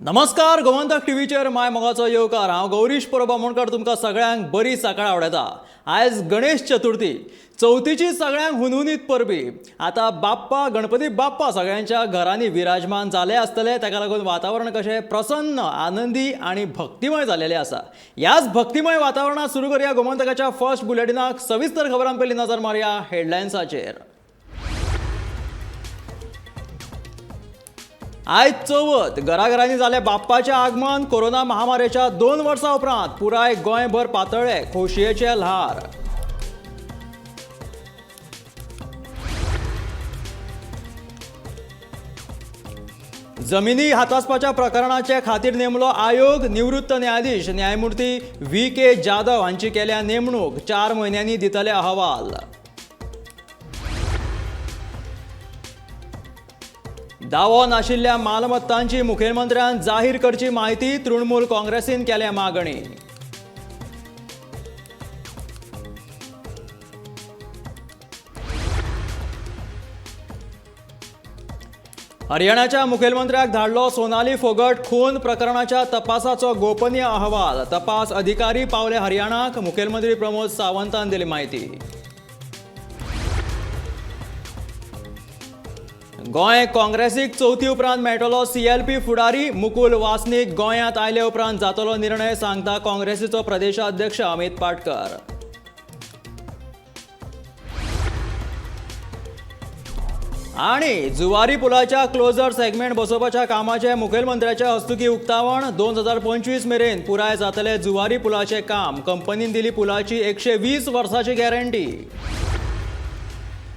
नमस्कार, गोमंतक टीव्हीचेर माय मोगाचो येवकार. हांव गौरीश परब आमोणकर तुमकां सगळ्यांक बरी सकाळ आवडटा. आयज गणेश चतुर्थी, चवथीची सगळ्यांक हुनहुनीत परबी. आतां बाप्पा, गणपती बाप्पा सगळ्यांच्या घरांनी विराजमान जाले आसतले. ताका लागून वातावरण कशें प्रसन्न, आनंदी आनी भक्तिमय जालेलें आसा. ह्याच भक्तिमय वातावरणात सुरू करूया गोमंतकाच्या फर्स्ट बुलेटिनाक. सविस्तर खबरां पयलीं नजर मारया हेडलायन्साचेर. आयज चवथ, घराघरांनी जालें बाप्पाचें आगमन. कोरोना महामारेच्या 2 वर्सां उपरांत पुराय गोंयभर पातळ्ळे खोशयेचे ल्हार. जमिनी हातासपाच्या प्रकरणाचे खातीर नेमलो आयोग. निवृत्त न्यायाधीश न्यायमूर्ती व्ही.के. जाधव हांची केल्या नेमणूक. 4 म्हयन्यांनी दितले अहवाल. दावो नाशिल्ल्या मालमत्तांची मुखेलमंत्र्यान जाहीर करची माहिती. तृणमूल काँग्रेसीन केल्या मागणी. हरियाणाच्या मुखेलमंत्र्याक धाडलो सोनाली फोगट खून प्रकरणाच्या तपासाचो गोपनीय अहवाल. तपास अधिकारी पावले हरियाणाक. मुखेलमंत्री प्रमोद सावंतान दिली माहिती. गोंय काँग्रेसीक चवथी उपरांत मेळटलो सीएलपी फुडारी मुकुल वासनीक. गोंयांत आयले उपरांत जातलो निर्णय, सांगता काँग्रेसीचो प्रदेशाध्यक्ष अमित पाटकर. आणि जुवारी पुलाच्या क्लोजर सेगमेंट बसोवपाच्या कामाचे मुखेलमंत्र्याच्या हस्तुकी उक्तावण. 2025 मेरेन पुराय जातले जुवारी पुलाचे काम. कंपनीन दिली पुलाची 120 वर्साची गॅरंटी.